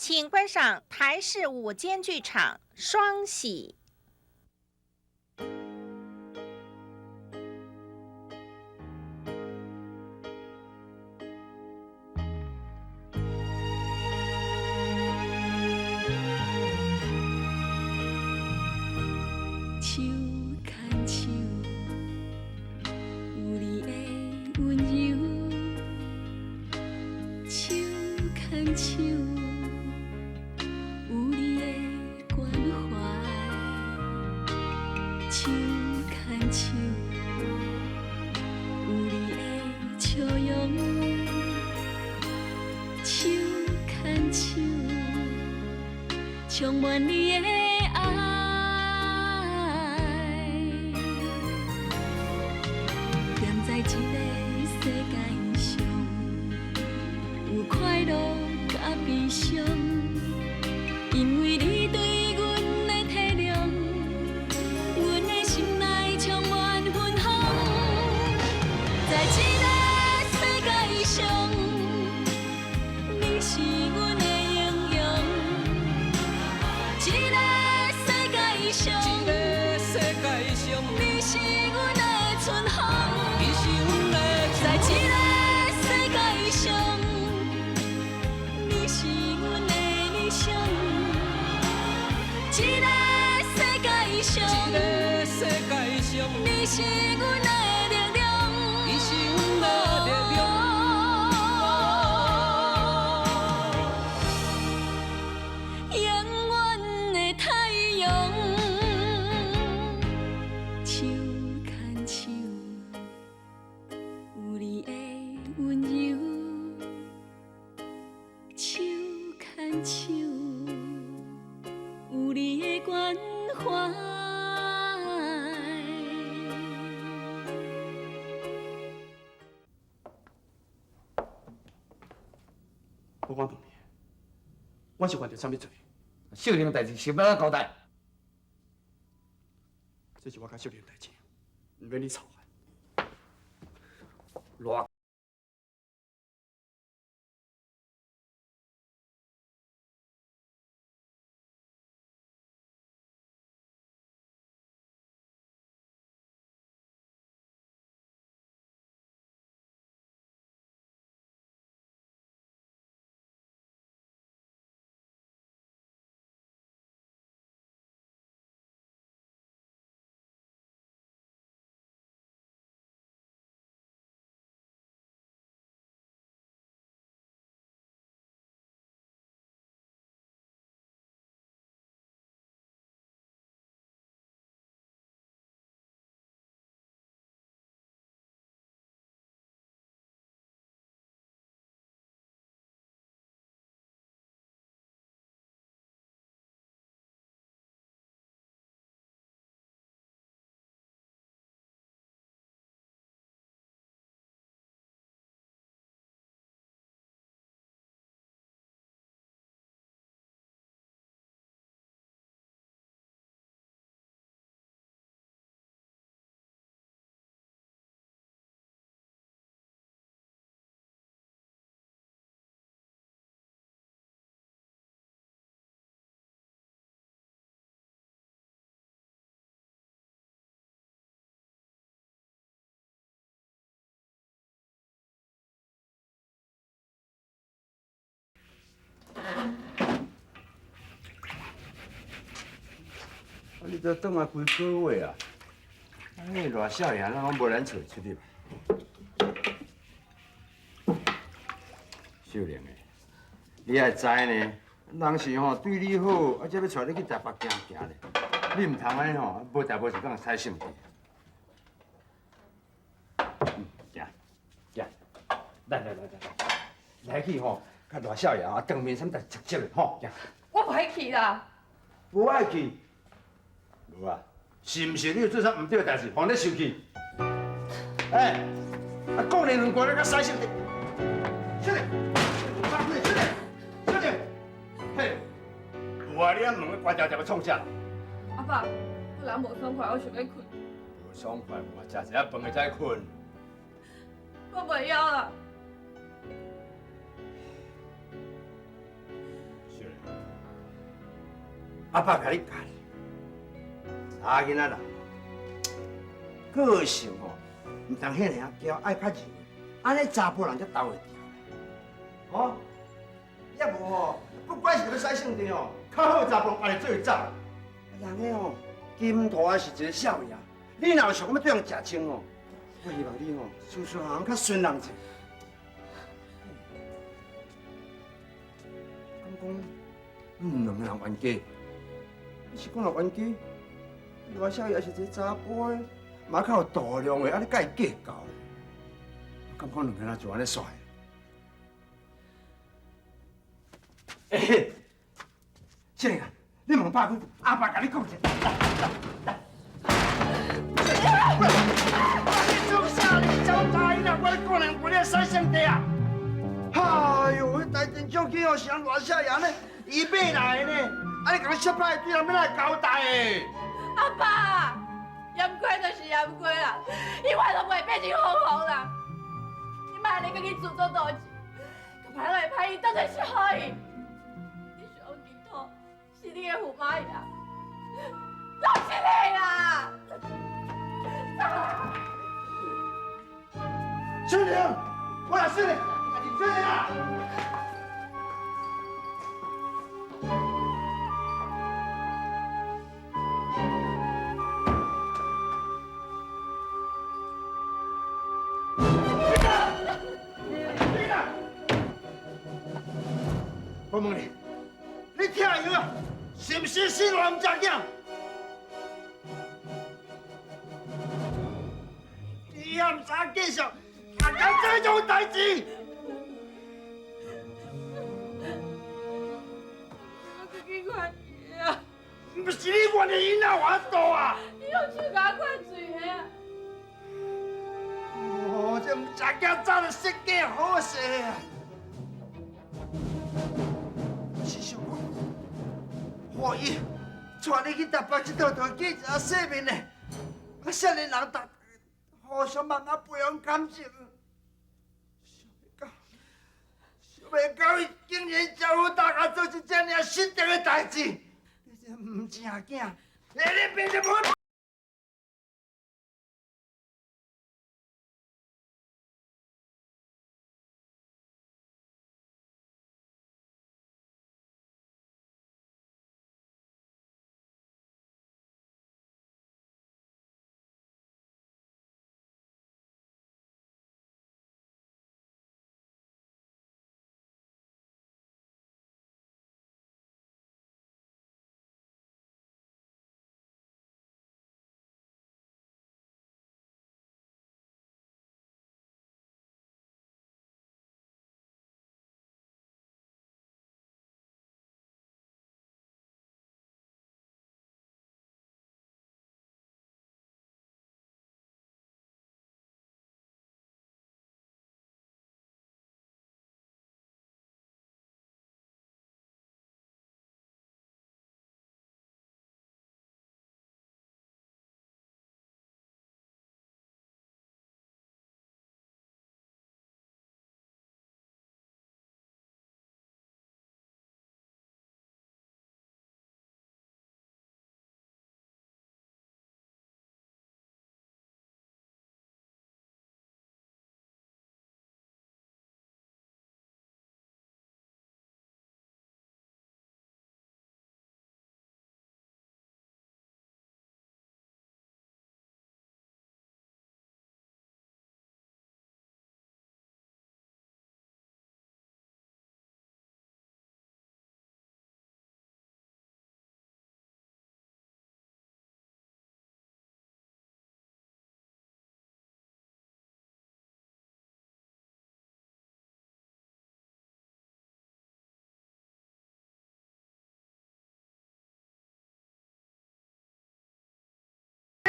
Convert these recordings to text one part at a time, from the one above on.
請觀賞台視午間劇場《雙喜》。手牽手，有你的溫柔；手牽手，有你的關懷；手牽手，有你的笑容；手牽手，充滿你的愛。踮在這个世界上，有快樂佮悲傷，因為你對阮的體諒，阮的心內充滿芬芳。在這个世界上，你是阮的英雄。這个世界上，這个世界上，你是阮的春風。你是阮的在這个世界上，你是阮的理想。這个世界上，這个世界上，你是阮的力量。你是阮的力量。永遠的太陽，手牽手，有你的溫柔；手牽手，有你的關懷。我講問你，我是犯著啥物罪？秀玲的代誌是欲按怎交代？這是我佮秀玲的代誌，毋免你操煩。賴啊！你都轉來幾个月啊？啊，你偌少年，咱攏無咱厝出入。秀玲的，你愛知呢，人是吼對你好，啊，才欲帶你去台北行行咧。你毋通按呢吼，無代無誌講使心去。行行，來來來來來，來去吼，佮賴少爺啊，當面啥物代誌直接的吼，行。我無愛去啦。無愛去？無啊，是毋是你有做啥毋對的代誌，予你生氣？欸，啊，講你兩句，你閣使心去？小姐，小姐，小姐，嘿，無啊，你按門關牢牢欲創啥？阿爸，我人無爽快，我想欲睏。無爽快，我食一下飯會使睏。我袂曉啦。秀玲，阿爸共你教，查囡仔人个性吼，毋通遐尔仔娇，爱较柔，按呢查埔人才斗会牢。吼，也无吼，不管是欲使性地吼，较好查埔人家己做会走。人个吼，金图也是一个少爷，你若有想讲欲对人食穿吼，我希望你吼，事事项项较顺人者。敢讲，阮两个人冤家，你是讲若冤家，赖少爷是一个查埔的，嘛较有度量的，按呢佮伊计较。我感觉两个人就按呢煞。欸，少年啊，你问爸讲，阿爸共你讲一下，来来来。你做啥？你走大啦！我咧讲两句，你使性地啊！哎呦，彼台电手机哦，是人赖少爷呢，伊买来的呢，啊你共伊设歹，对人欲怎交代的？阿爸，盐瓜就是盐瓜啦，伊永都袂变成红红啦。你莫按呢阁去自作多情，阁歹来歹去，到底是予伊？你想讲金土是你的驸马爷，走起来啦！秀玲，我来秀玲，秀玲啊！我问你，你疼伊啊？是毋是死赖毋食囝？你也毋知继续，啊，敢这种代志？我阁去怨伊啊！毋是你怨的，伊哪有法度啊？你用手共我灌醉的啊！哦，这毋食囝早就设计好势啊！是想讲，予伊带你去台北这套套见一下世面呢，啊，少年人逐互相慢慢培养感情。想袂到，伊竟然招呼大家做出这尔失德的代志，你这毋正囝，你变成无。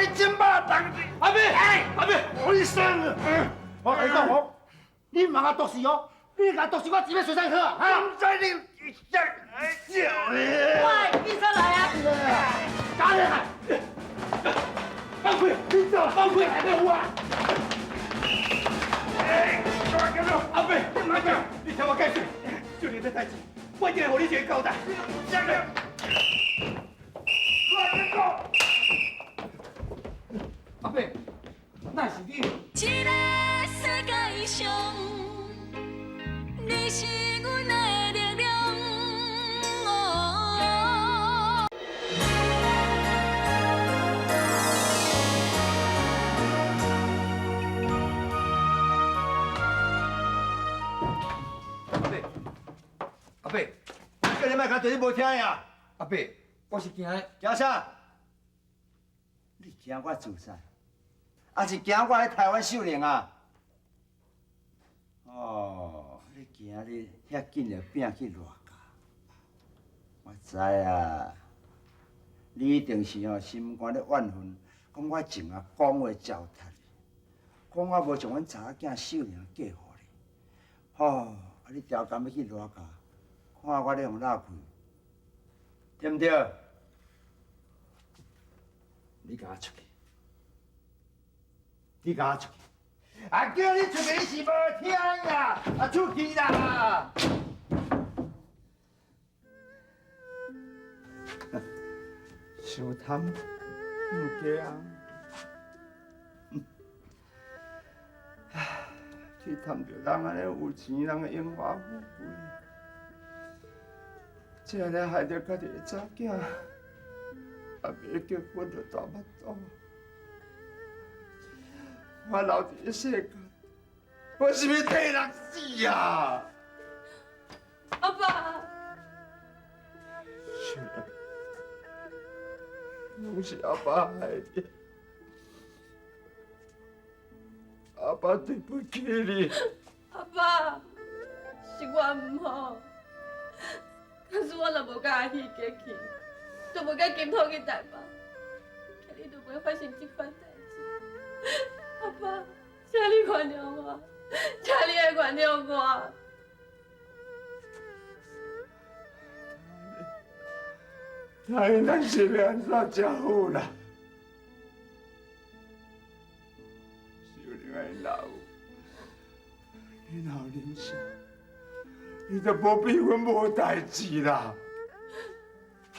你真巴当！阿妹，阿妹，我一生啊！我跟你讲哦，你毋通共毒死哦！你共毒死，我钱欲随啥好啊？毋知你这笑喂，医生来啊！打你！放开！你走，放开！还有啊！哎，阿妹，阿妹，你听我解释，就你这代志，我一定会予你一个交代。你讲。阿伯，哪是你？这个世界上，你是阮的力量。阿伯，阿伯，叫你莫讲对你无听呀。阿伯，我是惊。惊啥？你惊我自杀，还是惊我去台湾秀玲啊？哦，你惊你遐紧就拼去赖家？我知啊，你一定是吼心肝咧怨恨，讲我情啊讲话糟蹋你，讲我无将阮查某囝秀玲嫁予你。吼，啊你调工欲去赖家，看我咧予落去，对毋对？你共我出去！你共我出去！啊，叫你出去你是无听呀！啊，出去啦！伤贪，毋加红。去贪著人按呢有钱人的荣华富贵，这按呢害著家己的查某囝，也袂结婚就大腹肚。我留伫个世间，我是欲替人死啊！阿爸，秀玲，拢是阿爸害的，阿爸对不起你。阿爸，是我毋好，假使我若无佮阿喜结去，就无佮金土去台北，今日就袂发生这款代志。阿爸，请你原谅我，请你会原谅我。那咱是欲按怎才好啦？秀玲啊，你若有，你若有灵性，你就无比阮无代志啦。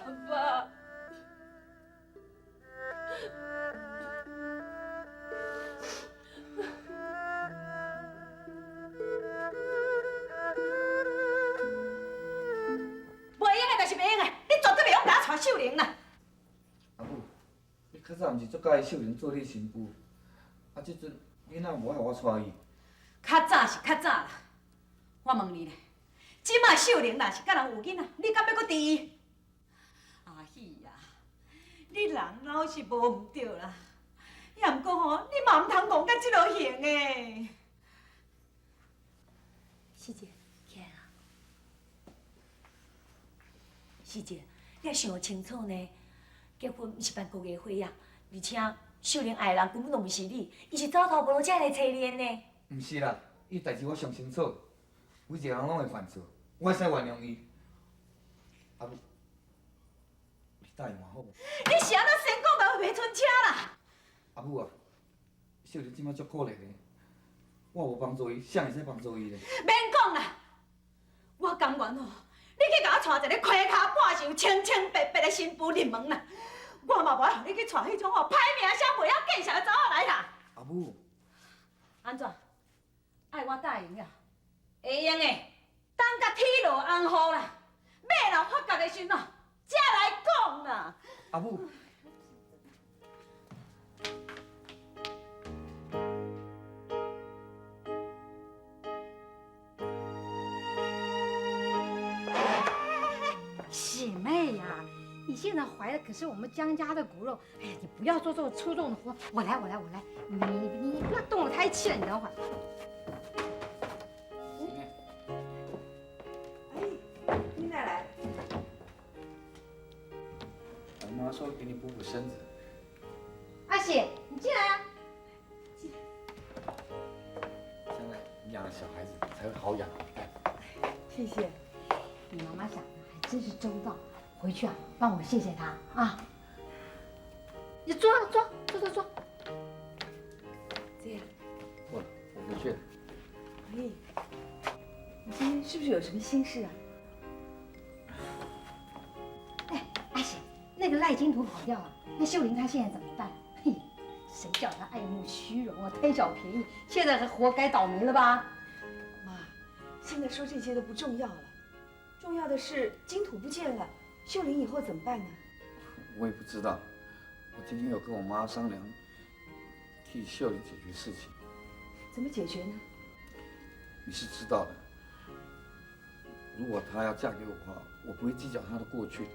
阿爸。袂用的就是袂用的，你绝对袂用共我娶秀玲啦！阿母，你较早毋是足佮意秀玲做你新妇，啊，这阵你哪无爱予我娶伊？较早是较早啦，我问你咧，这马秀玲若是佮人有囡仔，你敢欲阁挃伊？阿喜啊，你人老是无毋对啦，也毋过吼，你嘛毋通戆到这落型的。喜姐，起来啊！喜姐，你爱想清楚呢，结婚毋是办高价会啊，而且秀玲爱的人根本就毋是你，伊是走投无路才来揣你的呢。毋是啦，伊代志我上清楚，每一个人拢会犯错，我会使原谅伊。阿母，你答应我好无？你是按怎先讲就袂賰车啦？阿母啊，秀玲这马足可怜的，我无帮助伊，谁会使帮助伊咧？免讲啦，我甘愿哦，你去共我娶一个开跤半袖、清清白白的新妇入门啦，我嘛无爱予你去娶彼种哦歹名声袂晓见识的查某来啦。阿母，按怎？爱我答应了，会用的，等甲天落红雨啦，马若发觉的时阵哦，才来讲啦。阿母。喜妹呀，你现在怀的可是我们江家的骨肉，哎呀，你不要做这种粗重的活，我来，我来，我来，你不要动了胎气了，你等会儿。哎，你哪来？我妈说给你补补身子。阿喜，你进来啊。进来。将来你养了小孩子才会好养。谢谢。你妈妈想的还真是周到，回去啊，帮我谢谢她啊。你坐坐坐坐坐。这样。我回去了。哎，你今天是不是有什么心事啊？哎，阿喜，那那个赖金土跑掉了，那秀玲她现在怎么办？嘿，谁叫她爱慕虚荣啊，贪小便宜，现在还活该倒霉了吧？妈，现在说这些都不重要了，重要的是金土不见了，秀玲以后怎么办呢？我也不知道，我今天有跟我妈商量，替秀玲解决事情。怎么解决呢？你是知道的，如果她要嫁给我的话，我不会计较她的过去的，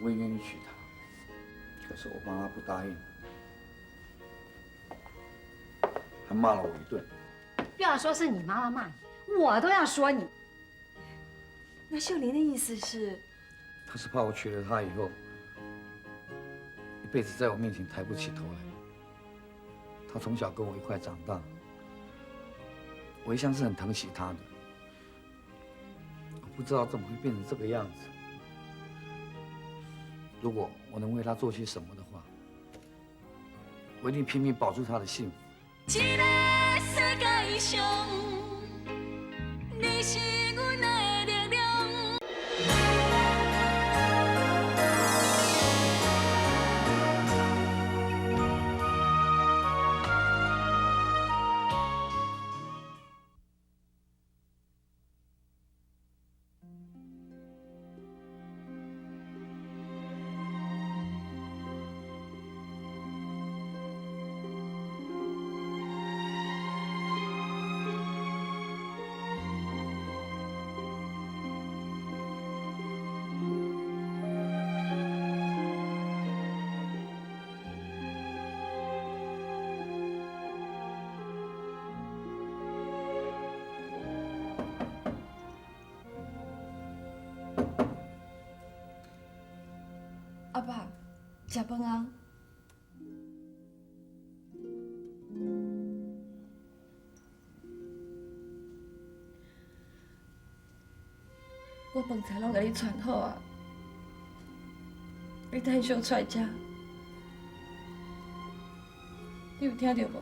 我也愿意娶她。可是我妈妈不答应，还骂了我一顿。不要说是你妈妈骂你，我都要说你。那秀玲的意思是？她是怕我娶了她以后，一辈子在我面前抬不起头来。她从小跟我一块长大，我一向是很疼惜她的。我不知道怎么会变成这个样子。如果我能为她做些什么的话，我一定拼命保住她的幸福。这个世界上，你是阮的力量。阿爸，食饭啊！我饭菜拢共你传好啊，你等小出来食，你有听著无？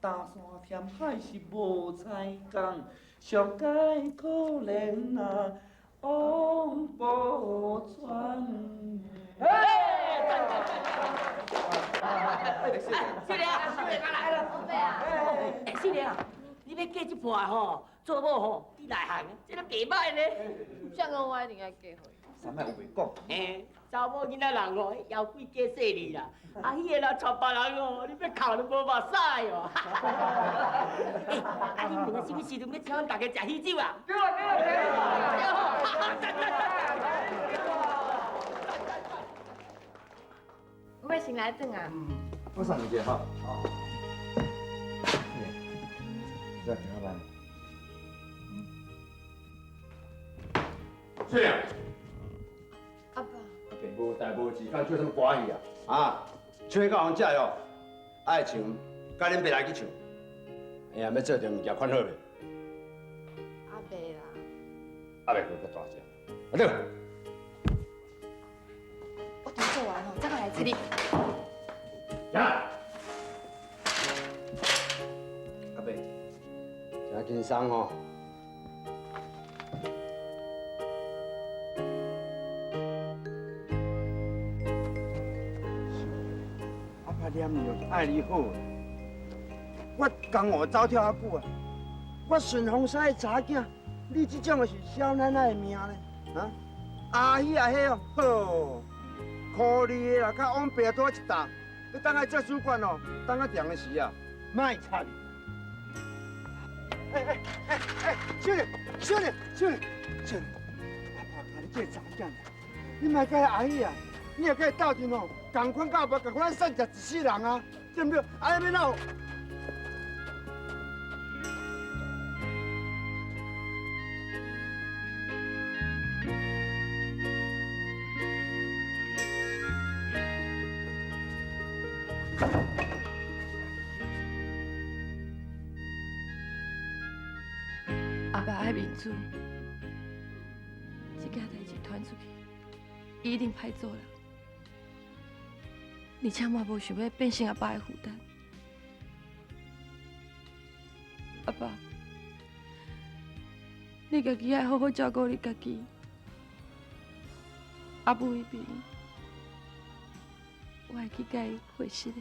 大山填海是无彩工，上盖可怜啊，王宝钏。哎，秀玲啊，秀玲来了，哎，秀玲啊，你欲嫁这破吼，做某吼，你内行，这个袂䆀呢。啥讲我一定爱嫁予伊？啥物话讲？嘿，查某囡仔人哦，枵鬼加细腻啦，啊，彼个若娶别人哦，你欲哭都无目屎哦。欸，啊，恁两个啥物时阵欲请阮大家食喜酒啊？对啊对啊对啊！我欲先来转啊。我送你一下哈。好。你在平安班。是啊。阿爸。无代无志，敢唱啥物歌戏啊？啊，唱到予人食哦，爱唱，佮恁爸来去唱。哎呀，欲做著物件款好袂？阿伯啦。阿伯阁较大只。阿对。我拄做完吼，再过来找你。呀。阿伯，真轻松哦。念就是爱你好，我江湖走跳遐久啊，我顺风师的查某囝，你这种是少奶奶的命呢？啊，阿喜阿迄哦，好，可怜的啦，佮王爸拄仔一担，你等下做主管哦，等下凉的时啊，莫插。哎哎哎哎，小玲，小玲，小玲，小玲，阿爸教你这个查某囝，你莫佮阿喜啊，你若佮伊斗阵哦。仝款到尾，仝款散食一世人啊，对对不对？啊，欲闹。阿爸爱面子，这件代志传出去，伊一定歹做人。而且嘛无想欲变成阿爸的负担。阿爸，你家己爱好好照顾你家己。阿母彼边，我会去共伊回信的。